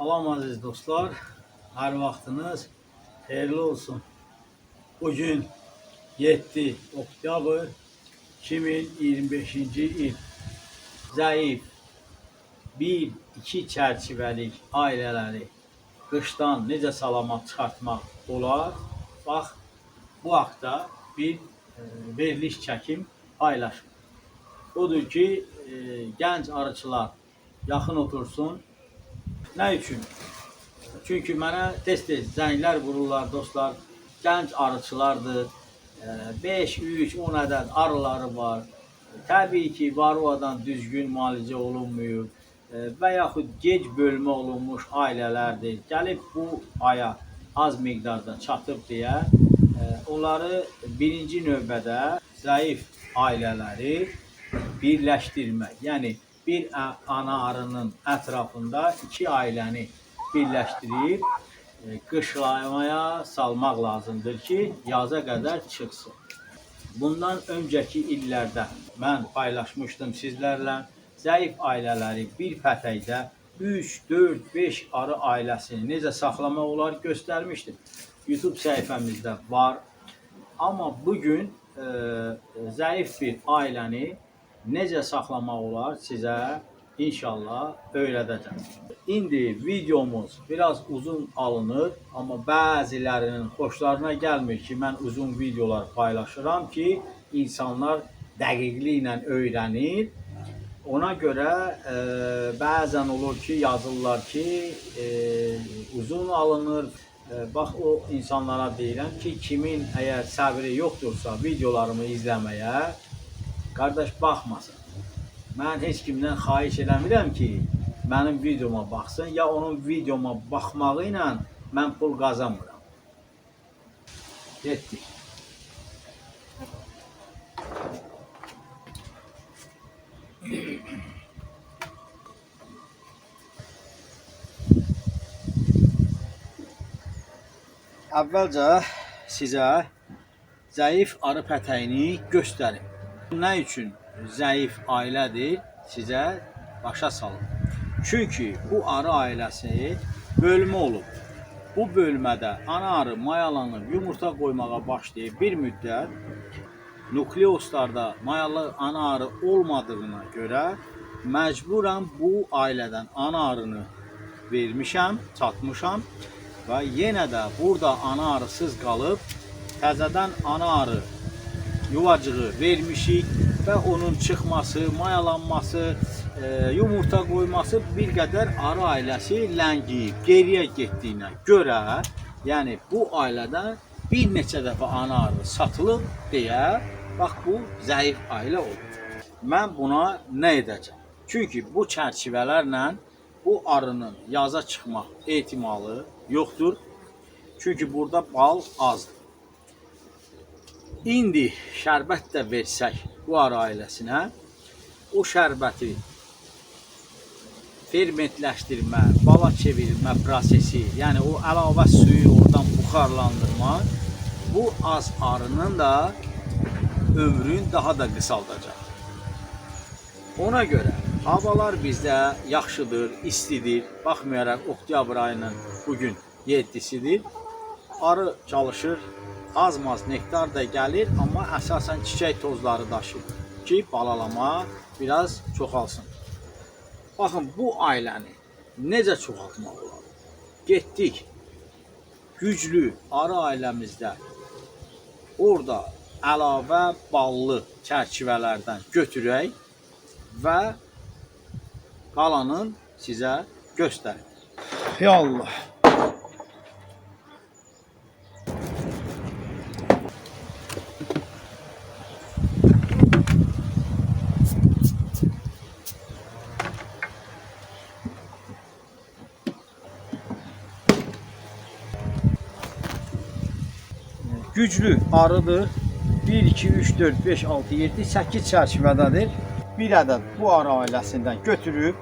Salam aziz dostlar, hər vaxtınız xeyirli olsun. Bugün 7 oktyabr 2025-ci il. Zəif 1-2 çərçivəlik ailələri qışdan necə salamat çıxartmaq olar? Bax, bu haqda bir veriliş çəkim paylaşım. Odur ki, gənc arıçılar yaxın otursun. Nə üçün? Çünki mənə tez-tez zənglər vururlar dostlar. Gənc arıçılardır. 5, 3, 10 ədəd arıları var. Təbii ki, varroadan düzgün müalicə olunmuyor və yaxud gec bölmə olunmuş ailələrdir. Gəlib bu aya az miqdarda çatıb deyə onları birinci növbədə zəif ailələri birləşdirmək. Yəni bir ana arının ətrafında iki ailəni birləşdirib qışlamaya salmaq lazımdır ki, yaza qədər çıxsın. Bundan öncəki illərdə mən paylaşmışdım sizlərlə, zəif ailələri bir pətəkdə 3, 4, 5 arı ailəsini necə saxlamaq olar göstərmişdim. YouTube səhifəmizdə var. Amma bugün zəif bir ailəni necə saxlamaq olar sizə inşallah öyrədəcəm. İndi videomuz biraz uzun alınır, amma bəzilərinin xoşlarına gəlmir ki, mən uzun videolar paylaşıram ki, insanlar dəqiqliklə öyrənir. Ona görə bəzən olur ki, yazırlar ki, uzun alınır. Bax o insanlara deyirəm ki, kimin əgər səbri yoxdursa videolarımı izləməyə, qardaş baxmasın. Mən heç kimdən xahiş eləmirəm ki, mənim videoma baxsın, ya onun videoma baxmağı ilə mən pul qazanmıram. Getdik. Əvvəlcə sizə zəif arı pətəyini göstərim. Nə üçün zəif ailədir, sizə başa salım. Çünki bu arı ailəsi bölmə olub. Bu bölmədə ana arı mayalanıb yumurta qoymağa başlayıb bir müddət nukleoslarda mayalı ana arı olmadığına görə məcburən bu ailədən ana arını vermişəm, çatmışam və yenə də burada ana arısız qalıb təzədən ana arı yuvacığı vermişik və onun çıxması, mayalanması, yumurta qoyması bir qədər arı ailəsi ləngiyib, geriyə getdiyinə görə, yəni bu ailədən bir neçə dəfə ana arı satılıb deyə, bax bu zəif ailə olur. Mən buna nə edəcəm? Çünki bu çərçivələrlə bu arının yaza çıxmaq ehtimalı yoxdur. Çünki burada bal azdır. İndi şərbət də versək bu arı ailəsinə, o şərbəti fermentləşdirmə, bala çevirmə prosesi, yəni o əlavə suyu oradan buxarlandırma, bu az arının da ömrünü daha da qısaldacaq. Ona görə havalar bizdə yaxşıdır, istidir. Baxmayaraq oktyabr ayının bugün 7-sidir. Arı çalışır, az-maz nektar da gəlir, amma əsasən çiçək tozları daşıyır ki, balalama biraz çoxalsın. Baxın, bu ailəni necə çoxaltmaq olar? Getdik güclü arı ailəmizdə orada əlavə ballı çərçivələrdən götürək və qalanın sizə göstərim. Ya Allah! Güclü arıdır. 1, 2, 3, 4, 5, 6, 7, 8 çərçivədədir. Bir ədəd bu arı ailəsindən götürüb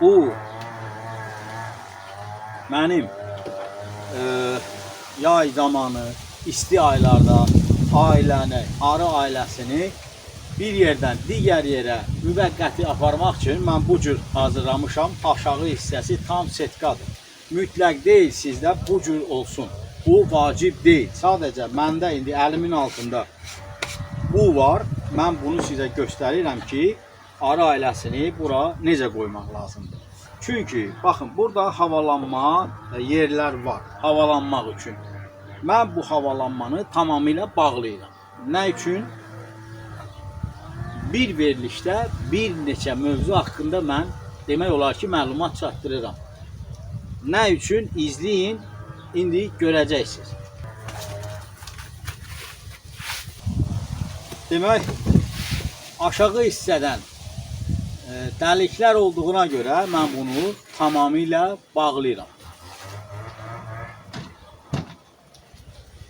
bu mənim yay zamanı isti aylarda ailəni, arı ailəsini Bir yerdən digər yerə müvəqqəti aparmaq üçün mən bu cür hazırlamışam. Aşağı hissəsi tam setkadır. Mütləq deyil sizdə bu cür olsun. Bu vacib deyil. Sadəcə məndə indi əlimin altında bu var. Mən bunu sizə göstərirəm ki, arı ailəsini bura necə qoymaq lazımdır. Çünki baxın, burada havalanma yerlər var, havalanmaq üçün. Mən bu havalanmanı tamamilə bağlayıram. Nə üçün? Bir verilişdə bir neçə mövzu haqqında mən demək olar ki, məlumat çatdırıram. Nə üçün? İzləyin, indi görəcəksiniz. Demək, aşağı hissədən dəliklər olduğuna görə mən bunu tamamilə bağlayıram.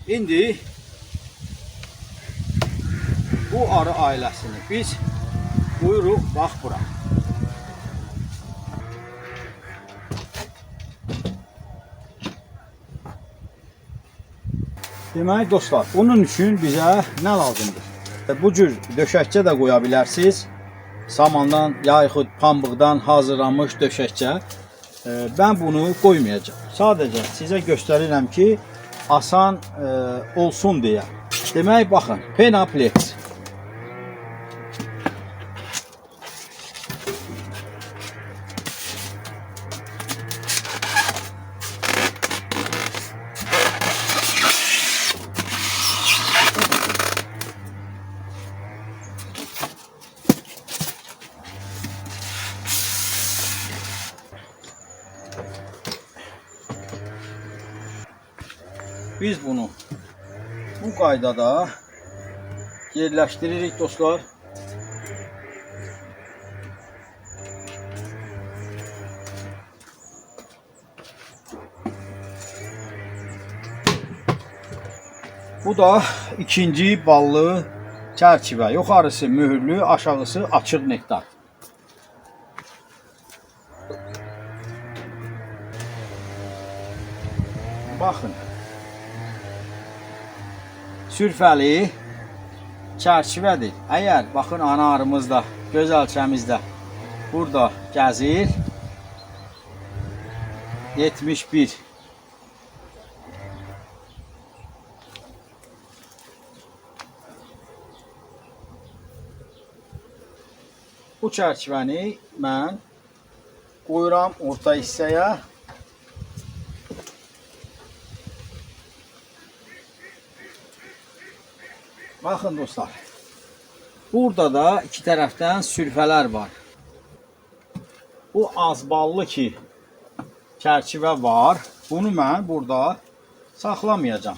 İndi bu arı ailəsini biz qoyuruq bax bura. Demək dostlar, bunun üçün bizə nə lazımdır? Bu cür döşəkçə də qoya bilərsiniz. Samandan, yaxud pambıqdan hazırlanmış döşəkçə. Mən bunu qoymayacağam. Sadəcə sizə göstərirəm ki, asan olsun deyə. Demək, baxın, Penaplex. Biz bunu bu qaydada yerləşdiririk dostlar. Bu da ikinci ballı çərçivə. Yuxarısı mühürlü, aşağısı açıq nektar. Baxın. Sürfəli çərçivədir. Əgər baxın ana arımız da, gözəlçəmiz də burada gəzir. 71. Bu çərçivəni mən qoyuram orta hissəyə. Baxın dostlar, burada da iki tərəfdən sürfələr var. Bu az ballı ki çərçivə var. Bunu mən burada saxlamayacağam.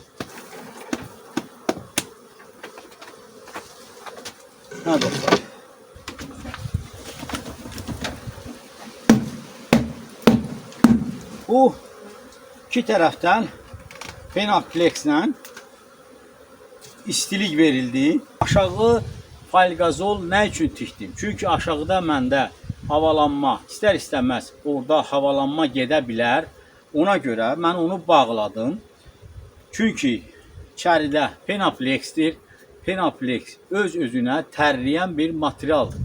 Hə dostlar. Bu iki tərəfdən Penaplex-lə istilik verildi. Aşağı falqazol nə üçün tikdim? Çünki aşağıda məndə havalanma, istər-istəməz orada havalanma gedə bilər. Ona görə mən onu bağladım. Çünki içəridə Penaplexdir. Penaplex öz-özünə tərləyən bir materialdır.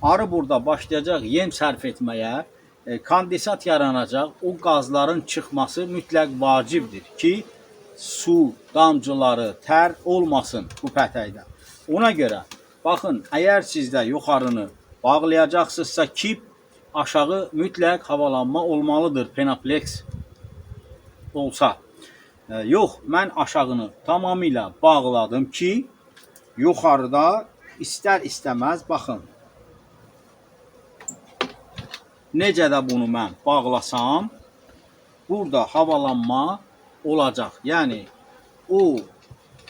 Arı burada başlayacaq yem sərf etməyə, kondensat yaranacaq. O qazların çıxması mütləq vacibdir ki, su damcıları tər olmasın bu pətəkdə. Ona görə baxın, əgər sizdə yuxarını bağlayacaqsınızsa kip, aşağı mütləq havalanma olmalıdır Penaplex olsa. Yox, mən aşağını tamamilə bağladım ki, yuxarıda istər-istəməz baxın. Necə də bunu mən bağlasam, burada havalanma olacaq. Yəni o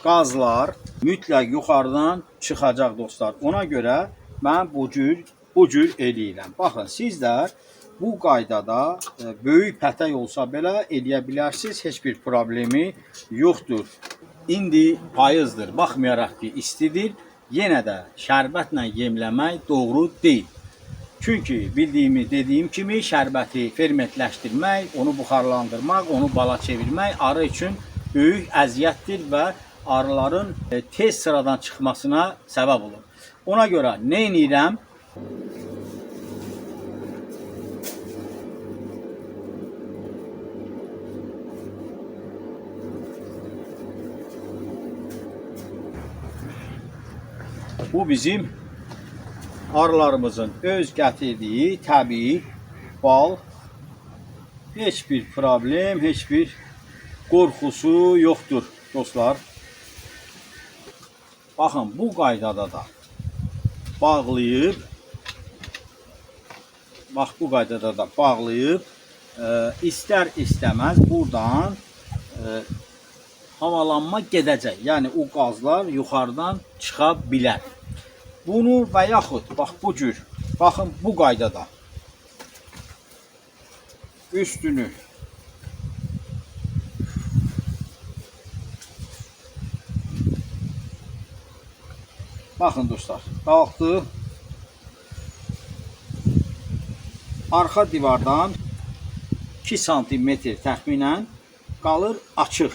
qazlar mütləq yuxarıdan çıxacaq dostlar. Ona görə mən bu cür eləyirəm. Baxın, sizlər bu qaydada böyük pətək olsa belə eləyə bilərsiniz. Heç bir problemi yoxdur. İndi payızdır. Baxmayaraq ki, istidir, yenə də şərbətlə yemləmək doğru deyil. Çünki bildiyimi, dediyim kimi şərbəti fermentləşdirmək, onu buxarlandırmaq, onu bala çevirmək arı üçün böyük əziyyətdir və arıların tez sıradan çıxmasına səbəb olur. Ona görə nə edirəm? Bu bizim arılarımızın öz gətirdiyi təbii bal. Heç bir problem, heç bir qorxusu yoxdur dostlar. Baxın, bu qaydada da bağlayıb, bax bu qaydada da bağlayıb, istər istəməz buradan havalanma gedəcək. Yəni o qazlar yuxarıdan çıxa bilər. Bunu və yaxud bax bu cür, baxın bu qaydada üstünü baxın dostlar, qalxdı. Arxa divardan 2 santimetr təxminən qalır açıq.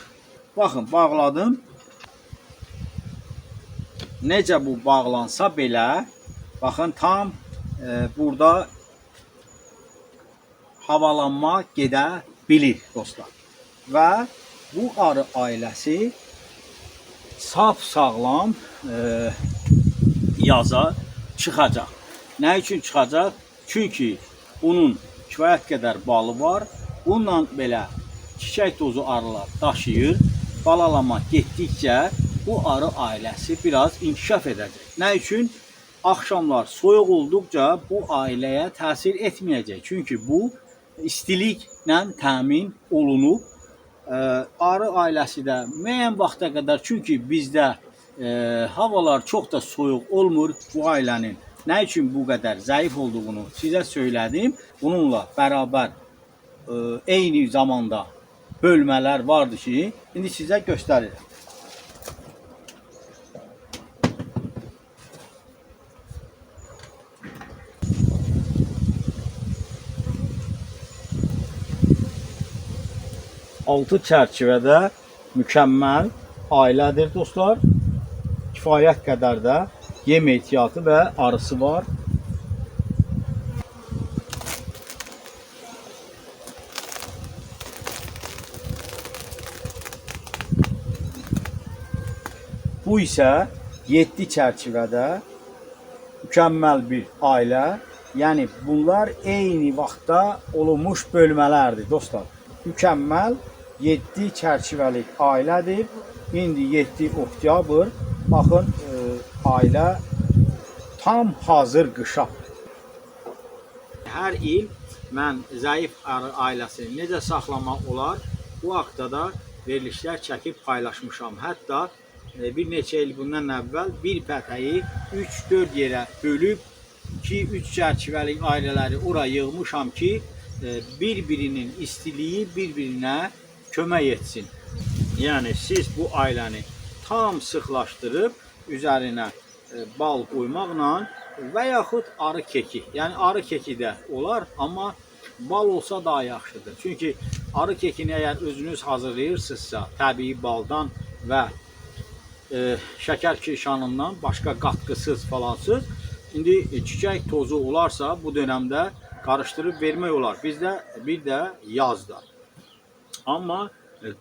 Baxın, bağladım. Necə bu bağlansa belə, baxın tam burada havalanma gedə bilir dostlar. Və bu arı ailəsi saf sağlam yaza çıxacaq. Nə üçün çıxacaq? Çünki bunun kifayət qədər balı var. Bununla belə çiçək tozu arılar daşıyır. Balalama getdikcə bu arı ailəsi biraz inkişaf edəcək. Nə üçün? Axşamlar soyuq olduqca bu ailəyə təsir etməyəcək. Çünki bu istiliklə təmin olunub. Arı ailəsi də müəyyən vaxta qədər, çünki bizdə havalar çox da soyuq olmur, bu ailənin nə üçün bu qədər zəif olduğunu sizə söylədim. Bununla bərabər eyni zamanda bölmələr vardı ki, indi sizə göstərirəm. Altı çərçivədə mükəmməl ailədir dostlar. Kifayət qədər də yem ehtiyatı və arısı var. Bu isə 7 çərçivədə mükəmməl bir ailə. Yəni bunlar eyni vaxtda olunmuş bölmələrdir dostlar. Mükəmməl 7 çərçivəlik ailədir. İndi 7 oktyabr. Baxın, ailə tam hazır qışa. Hər il mən zəif arı ailəsini necə saxlamaq olar, bu haqda da verilişlər çəkib paylaşmışam. Hətta bir neçə il bundan əvvəl bir pətəyi 3-4 yerə bölüb 2-3 çərçivəlik ailələri ora yığmışam ki, bir-birinin istiliyi bir-birinə kömək etsin. Yəni siz bu ailəni tam sıxlaşdırıb üzərinə bal qoymaqla və yaxud arı keki. Yəni arı keki də olar, amma bal olsa daha yaxşıdır. Çünki arı kekini əgər özünüz hazırlayırsınızsa, təbii baldan və şəkər kirşanından başqa qatqısız falansız, indi çiçək tozu olarsa bu dönəmdə qarışdırıb vermək olar. Bizdə bir də yazda. Amma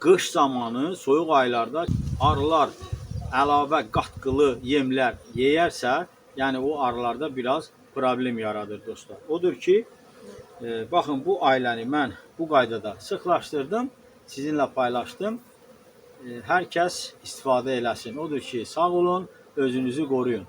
qış zamanı soyuq aylarda arılar əlavə qatqılı yemlər yeyərsə, yəni o arılarda biraz problem yaradır dostlar. Odur ki, baxın bu ailəni mən bu qaydada sıxlaşdırdım, sizinlə paylaşdım. Hər kəs istifadə eləsin. Odur ki, sağ olun, özünüzü qoruyun.